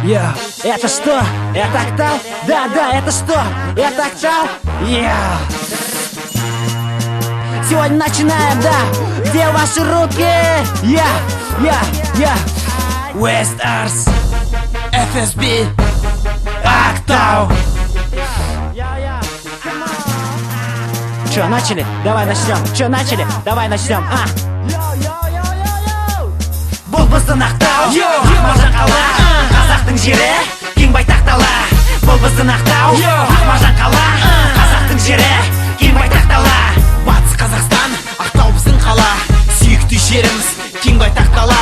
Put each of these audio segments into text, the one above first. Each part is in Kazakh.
Yeah. Это что? Это Актау? Да, да, это что? Это Актау? Yeah. Сегодня начинаем, да. Где ваши руки? Yeah, yeah, yeah. West Arts, FSB, Актау. Че, начали? Давай начнем. Че, начали? Давай начнем. А. Бұл біздің Ақтау, Ақмаржан қала, қазақтың жері, кең байтақ дала. Бұл біздің Ақтау, Ақмаржан қала, қазақтың жері, кең байтақ дала. Батыс Қазақстан, Ақтау біздің қала, сүйікті жеріміз, кең байтақ дала.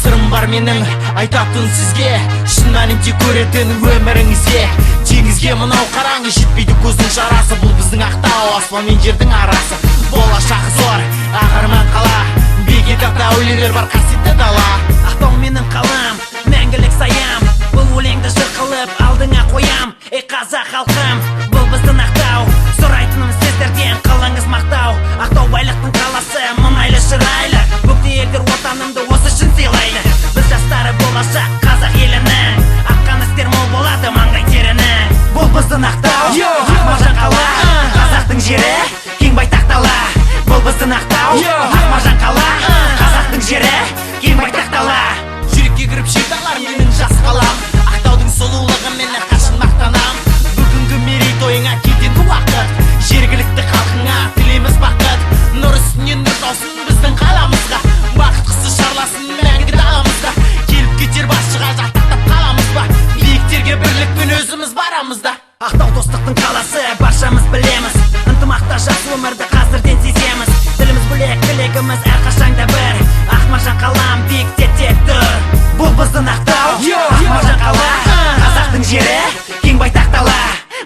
Сырым бар менің айтатын сізге, шын мәнінде көретін өміріңізде. Теңізге мынау қараңғы жетпейді көздің шарасы. Бұл біздің Ақтау, аспан мен жердің арасы. Болашағы зор, ақ арман қала, бекет ата әулиелер бар қасиетті дала. Ақтау менің қалам, мәңгілік саям. Бұл өлеңді жыр қылып алдыңа қоям. Ей, қазақ халқым, бұл біздің Ақтау. Сұрайтыным сіздерден, қылыңыз мақтау. Ақтау байлықтың қаласы, мұнайлы шырайлы. Бөгде елдер отанымды осы үшін сыйлайды. Біз жастары болашақ қазақ елінің. Аққан істер мол болады маңдай терінің. Бұл біздің Ақтау, Ақмаржан қала, қазақтың жері, кең байтақ дала. Бұл біздің Ақтау, Ақмаржан қала, қазақтың жері, кең байтақ дала. Жүрекке кіріп шер алар менің жас қалам, Ақтаудың сұлулығымен әрқашан мақтанам. Бүгінгі мерейтойыңа кетеді уақыт, жергілікті халқыңа тілейміз бақыт. Нұр үстіне нұр жаусын біздің қаламызға, бақыт құсы шарласын мәңгі даламызда. Келіп кетер басшыға жалтақтап қаламыз ба, биіктерге бірлікпен өзіміз барамыз да. Ақтау достықтың қаласы, баршамыз білеміз. Ынтымақта жас өмірді қазірден сеземіз. Тіліміз бөлек, тілегіміз әрқашанда бір. Ақмаржан қалам биікте тек тұр. Бұл біздің Ақтау, Ақмаржан қала, қазақтың жері, кең байтақ дала.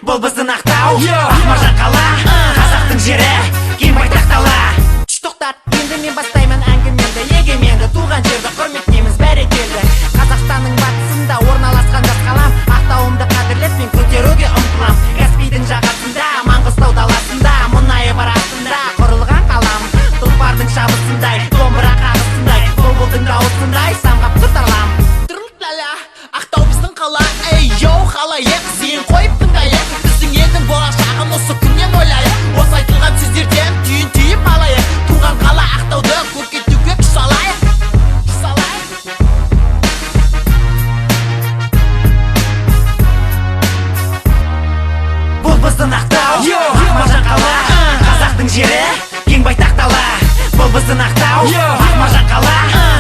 Бұл біздің Ақтау, Ақмаржан қала, қазақтың жері, кең байтақ дала. Тоқтат, енді мен бастаймын әңгімемді. Егеменді туған жерді құрметтейміз, бәрекелді. Қазақстанның батысында орналасқан жас қалам, Ақтауымды қадірлеп мен көтеруге ұмтылам. Каспийдің жағасында, Маңғыстау даласында, мұнайы бар астында құрылған қалам. Тұлпардың шабысындай, домбыра қағысындай, бұлбұлдың дауысындай самғап тұр далам. Дала, Ақтау біздің қала, ей йоу халайық, зейін қойып тыңдайық. Біздің елдің болашағын осы күннен ойлайық. Осы айтылған сөздерден түйін түйіп алайық. Туған қала Ақтауды көркейтуге күш салайық. Күш салайық. Бұл біздің Ақтау, Ақмаржан қала, қазақтың жері, кең байтақ дала. Бұл біздің Ақтау, Ақмаржан қала,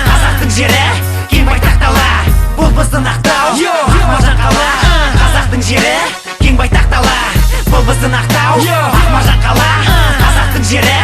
қазақтың жері, кең байтақ дала. Бұл біздің Ақтау, Ақмаржан қала, қазақтың жері, кең байтақ дала. Бұл біздің Ақтау, Ақмаржан қала, қазақтың жері,